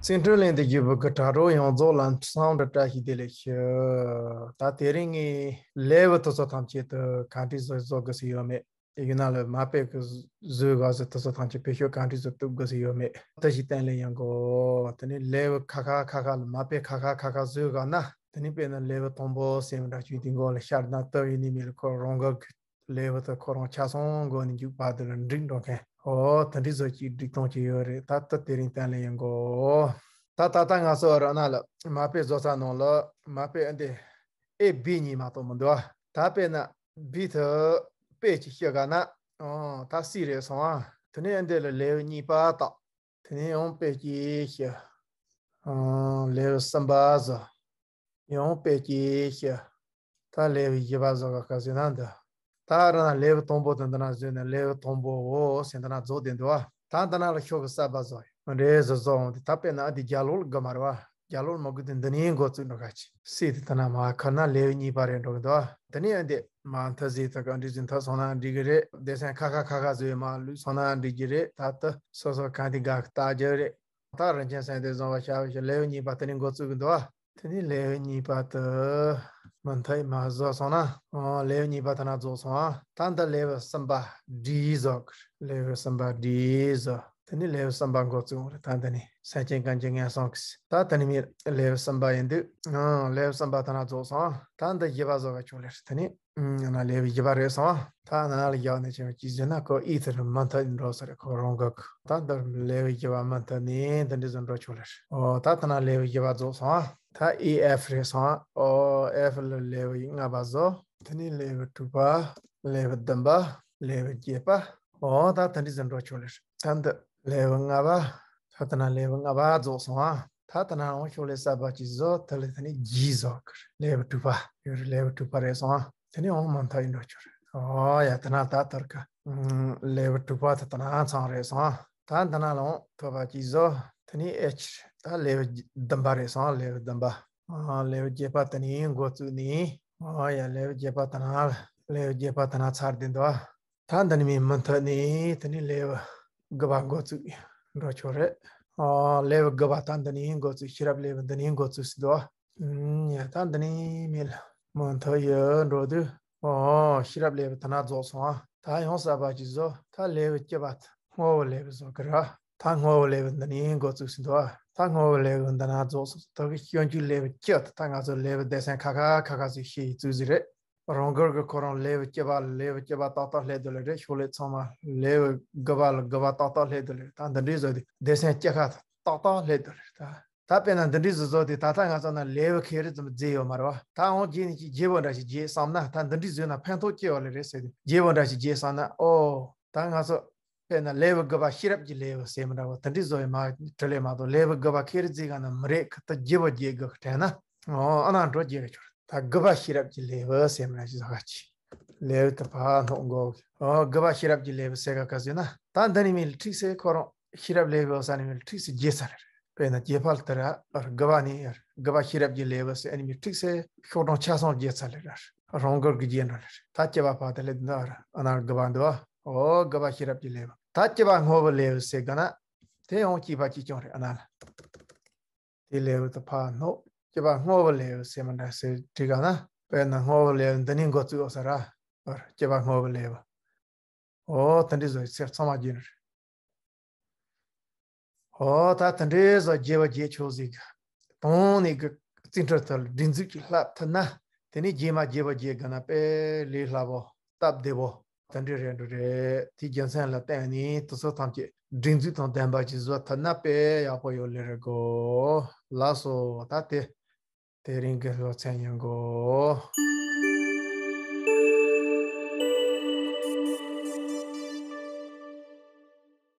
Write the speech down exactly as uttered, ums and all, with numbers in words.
བརྩེ་འཕྲིན་གླིང་དུ་བཞུགས་པའི་གི་དྲ་གྲོགས་ཡོངས་རྫོགས་ལ་འཚམས་འདྲི་བཀྲ་ཤིས་བདེ་ལེགས་ཞུ། ད་དེ་རིང་ངས་ལེའུ་དེ་ཚོ་ཐམས་ཅད་དུ་ག་འདྲ་བཟོ་བཟོ་དགོས་ས་ཡོད་མེད། ཡིན་ན་ལ་མ་དཔེ་གི་བཟོས་དགོས་ས་དེ་ཚོ་ཐམས་ཅད་བེད་སྤྱོད་ག་འདྲ་བཟོ་ཐུབ་དགོས་ས་ཡོད་མེད། དེ་ཞིག་བསྟན་ལེ་ཡོང་གོ། དེ་ནས་ལེའུ་ཁ་ཁ་ཁ་ཁ་ལ་མ་དཔེ་ཁ་ཁ་ཁ་ཁ་བཟོས་དགོས་ན། དེ་ནས་དཔེར་ན་ལེའུ་དང་པོ་ཟེར་བ་འདྲ་ཅིག་དེ་མགོ་ལ་ཤར་ན་སྟབས་ཡིན་ནི་མེད་ལ་ཁོ་རང་གི་ལེའུ་དེ་ཁོ་རང་ཆ་ཚང་མགོ་ནས་མཇུག་བར་དུ་ལ་འགྲིག་འགྲོ་མཁན། ཨོ་དེ་འདྲ་བཟོ་ཅིག་སྒྲིག་སྟངས་ཅིག་ཡོད་རེད། ད་ལྟ་དེ་རིང་བསྟན་ལེ་ཡོང་གོ། ད་ད་ལྟ་ང་ཚོ་ར་ན་ལ་མ་དཔེ་བཟོ་ས་ནང་ལ་མ་དཔེ་ཨ་འདི་ཨེ་བི་གཉིས་མ་གཏོགས་མི་འདུག་ཨ། ད་དཔེར་ན་བི་དེ་དཔེ་ཅིག་ཤི་ག་ན། ཨོ་ད་སི་རེད་སོང་ཨ། དེ་ནས་ཨ་འདི་ལ་ལེའུ་གཉིས་པ་བཏགས། དེ་ནས་ཡང་དཔེ་ཅིག་ཤི། ཨོ་ལེའུ་གསུམ་པ་བཟོ། ཡང་དཔེ་ཅིག་ཤི། ད་ལེའུ་བཞི་པ་བཟོ་ག་ག་ཟེར་ན་འདི། ད་ར་ན་ལེའུ་དང་པོ་དེ་འདི་ན་བཟོས་ནས་ལེའུ་དང་པོ་འོ་ཟེར་འདི་ན་རྫོགས་བསྡད་འདུག་ཨ། ད་འདི་ན་ལ་ཤོག་གི་གསར་པ་བཟོ་ཡོད་མི་འདྲེ་བཟོ་བཟོ་འོང་དེ། ད་དཔེར་ན་ཨ་འདི་རྒྱ་ལོག་ལ་དགོས་མ་རེད་བ། རྒྱ་ལོག་ལ་མ་དགོས་དེ་འདི་ནས་འགོ་བཙུགས་འགྲོ་ག་ཅི་སྲིད་དེ་ད་ན་མ་ཁ་ན་ལེའུ་གཉིས་པ་རེད་འགྲོ་གི་འདུག་ཨ། དེ་ནས་ཨ་འདི་མ་མཐའ་ཟིག་ད་ག་འདྲི་ཟིན་ཐག་སོང་ན་འགྲིག་གི་རེད། སྡེ་ཚན་ཁ་ཁ་ཁ་ཁ་བཟོས་མ་ལུས་སོང་ན་འགྲིག་གི་རེད། ད་ལྟ་སོ་སོ་གང་དེ་དགའ་གི་ལྟ་རྒྱུ་རེད། ད་རིན་ཆེན་སེང་གེ་བཟང་བ་ཤ་བའི་ལེའུ་གཉིས་པ་དེ་ནས་འགོ་བཙུགས་གི་འདུག་ཨ། དེ་ནས་ལེའུ་གཉིས་པ་དེ་མུ་མཐུད་མ་བཟོ་སོང་ན། ཨོ་ལེའུ་གཉིས་པ་དེ་ན་རྫོགས་སོང་ཨ། ད་འདི་ལེའུ་གསུམ་པ་བྲིས་བཟོ་གི་རེད། ལེའུ་གསུམ་པ་བྲིས་བཟོ། དེ་ནས་ལེའུ་གསུམ་པ་འགོ་བཙུགས་རེད། ད་འདི་ནས་སེམས་ཅན་གང་ཅི་ངན་སོང་གི་ད་དེ་ནས་མི་ལེའུ་གསུམ་པ་ཡིན་དུས། ཨོ་ལེའུ་གསུམ་པ་དེ་ན་རྫོགས་སོང་ཨ། ད་འདི་བཞི་པ་བཟོ་ག་ཆོག་ལེ་རེད། དེ་ནས། ཨ་ན་ལེའུ་བཞི་པ་རེད་སོང་། ད་ན་ལ་ཡག་ནས་ཆེན་པོ་ཅི་ཟེར་ན་ཁོ་ཨི་ཐི་རུ་མུ་མཐུད་འགྲོ་ས་རེད། ཁོ་རང་གི་ད་འདིར་ལེའུ་བཞི་པ་མུ་མཐུད་ནས་འདི་འདྲ་ཟེར་འགྲོ་ཆོག་ལེ་རེད། ཨོ་ད་ད་ན་ལེའུ་བཞི་པ་རྫོགས་སོང་། ད་ཨི་ཨེཕ་རེད་སོང་། ཨོ་ཨེཕ་ལ་ལེའུ་ལྔ་པ་བཟོ། དེ་ནས་ལེའུ་དྲུག་པ། ལེའུ་བདུན་པ། ལེའུ་བརྒྱད་པ། ཨོ་ད་ད་འདྲ་ཟེར་འགྲོ་ཆོག་ལེ་རེད། ད་འདི་ལེའུ་ལྔ་པ། ད་ད་ན་ལེའུ་ལྔ་པ་རྫོགས་སོང་ཨ། ད་ད་ན་འོང་ཤོག་ལེ་གསར་པ་ཅིག་བཟོ། དེ་ལ་དེ་ནས་ཇི་བཟོ་གི་རེད། ལེའུ་དྲུག་པ་ཡོད་རེད། ལེའུ་དྲུག་པ་རེད་སོང་ཨ། དེ་ནས་འོང་མ་མཐའ་ཡིན་འགྲོ་ཆོག་རེད། ཨོ་ཡ་ད་ན་ད་དར་ཀ་ལེའུ་དྲུག་པ་ད་ད་ན་ཚང་རེད་སོང་ཨ། ད་ད་ན་ལ་འོང་ཐོད་པ་ཅིག་བཟོ། དེ་ནས་ཨེཆ་ད་ལེའུ་བདུན་པ་རེད་སོང་ཨ། ལེའུ་བདུན་པ། ཨ་ལེའུ་བརྒྱད་པ་དེ་ནས་འགོ་བཙུགས་ནས། ཨོ་ཡ་ལེའུ་བརྒྱད་པ་ད་ན་ལེའུ་བརྒྱད་པ་ད་ན་ཚར་བསྡད་འདུག་ཨ། ད་འདི་ནས་མི་མུ་མཐུད་ནས་དེ་ནས་ལེའུ་དགུ་པ་འགོ་བཙུགས་འགྲོ་ཆོག་རེད། ཨ་ལེའུ་དགུ་པ་ད་འདི་ནས་འགོ་བཙུགས། ཤེས་རབ་ལེའུ་འདི་ནས་འགོ་བཙུགས་སུ་འདུག་ཨ། ཡ་ད་འདི་ནས་མི་མུ་མཐུད་ཡོད་འགྲོ་དུས། ཨོ་ཤེས་རབ་ལེའུ་ད་ན་རྫོགས་སོང་ཨ། ད་ཡང་གསར་པ་ཅིག་བཟོ། ད་ལེའུ་བཅུ་པ་སྔོན་བོ་ལེའུ་བཟོ་གི་ར། ད་སྔོན་བོ་ལེའུ་འདི་ནས་འགོ་བཙུགས་སུ་འདུག་ཨ། ད་སྔོན་བོ་ལེའུ་འདི་ན་རྫོགས་སོང་། ད་གི་སྤྱོད་འཇུག་ལེའུ་བཅུ་ད་ད་ང་ཚོ་ལེའུ་སྡེ་ཚན་ཁ་ཁ་ཁ་ཁ་ཟིག་ཤེས་ཡི་བཙུགས་ཟིག་རེད། རང་དགར་གི་ཁོ་རང་ལེའུ་བཅུ་པ་ལ་ལེའུ་བཅུ་པ་ཏག་ཏག་སླེབས་འདུག་ལེ་རེད། ཤོག་ལེ་ཚང་མ་ལེའུ་དགུ་པ་ལ་དགུ་པ་ཏག་ཏག་སླེབས་འདུག་ལེ། ད་འདི་འདྲའི་བཟོ་དུས་སྡེ་ཚན་བཅུ་ཁ་ཏག་ཏག་སླེབས་འདུག་ལེ། ད་ད་དཔེར་ན་འདི་འདྲའི་བཟོ་བཟོ་དུས་ད་ལྟ་ང་ཚོ་ན་ལེའུ་ཁེ་རེ་ཙམ་བརྗེ་ཡོད་མ་རེད་བ། ད་འོང་རྗེས་ནས་ཅིག་བརྗེ་བོ་འདྲ་ཞིག་བརྗེ་བསམ་ན། ད་འདི་འདྲའི་བཟོས་ན་ཕན་ཐོགས་ཅི་ཡོད་ལེ་རེད་ཟེར་དུས་བརྗེ་བོ་འདྲ་ཞིག་བརྗེ་བསམ་ན། ཨོ་ད་ང་ཚོ་དཔེར་ན་ལེའུ་དགུ་པ་ཤེས་རབ་ཀྱི་ལེའུ་ཟེར་མི་འདྲ་བོ་དེ་འདྲའི་བཟོ་ཡི་མ་དྲི་ལེ་མ་གཏོགས་ལེའུ་དགུ་པ་ཁེ་རེ་བརྗེ་ག་ན་མི་རེད། ཁི་ད་བརྗེ་བོ་བརྗེ་དགོས་ཁི་དྲན་ན། ཨོ་ཨ་ན་འགྲོ་བརྗེ་གི་ཆོག་ད་དགུ་པ་ཤེས་རབ་ཀྱི་ལེའུ་ཟེར་མི་ར་ཞིག་ཟ་ག་ཅི། ལེའུ་དེ་ཕར་སྣོག་འགོ་གི། ཨོ་དགུ་པ་ཤེས་རབ་ཀྱི་ལེའུ་ཟེར་ག་ག་ཟེར་ན། ད་འདི་ནི་མི་ལ་ཁྲིག་སེ་ཁོ་རང་ཤེས་རབ་ལེའུ་ཟ་ནི་མི་ལ་ཁྲིག་སེ་བརྗེ་ཚར་རེད། དཔེར་ན་རྗེ་དཔལ་དེ་ར་དགུ་པ་ནི་དགུ་པ་ཤེས་རབ་ཀྱི་ལེའུ་ཟེར་ཨ་ནི་མི་ཁྲིག་སེ་ཤོག་གྲངས་ཆ་ཚང་བརྗེ་ཚར་ལེ་ར་རང་དགར་གི་རྗེས་འགྲོ་ལེ་ར། ད་བཅུ་པ་ཕ་དེ་ལེ་འདི་ཨ་ན་དགུ་པ་འདུག་ཨ། ཨོ་དགུ་པ་ཤེས་རབ་ཀྱི་ལེའུ། ད་བཅུ་པ་སྔོན་བོ་ལེའུ་ཟེར་ག་ན། དེ་ཡང་སྐྱིད་པ་སྐྱིད་ཀྱང་རེད་ཨ་ན་ལ། དེ་ལེའུ་དེ་ཕར་སྣོག་བཅུ་པ་སྔོན་བོ་ལེའུ་ཟེར་མི་འདྲ་ཟེར་བྲིས་ག་ན། དཔེར་ན་སྔོན་བོ་ལེའུ་འདི་ནས་འགོ་བཙུགས་ཡོད་ས་ར། བཅུ་པ་སྔོན་བོ་ལེའུ། ཨོ་དེ་འདྲའི་བཟོ་ཡི་ཚེ་ཚང་མ་རྒྱུན་རེད། ཨོ་ད་དེ་འདྲའི་བཟོ་རྒྱས་པ་རྒྱས་ཆོག་ཟིག་གི། དང་ནས་གི་རྩིས་འཕྲུལ་ཐོག་ལ་སྒྲིག་འཛུགས་ཀྱི་བསླབ་ཐུབ་ན། དེ་ནས་རྗེས་མ་རྒྱས་པ་རྒྱས་དགོས་ན་དཔེ་ལས་སླ་བོ། སྟབས་བདེ་བོ། དེ་འདྲ་རེད་འགྲོ་རེད། དེའི་རྒྱུ་མཚན་ལ་བརྟེན་ནས་དེ་ཚོ་ཐམས་ཅད་སྒྲིག་འཛུགས་དང་ལྡན་པ་ཞིག་བཟོ་ཐུབ་ན་དཔེ་ཡག་པོ་ཡོད་ལེ་རེད་གོ། ལགས་སོ། ད་དེ་དེ་རིང་གི་སློབ་ཚན་ཡིན་གོ།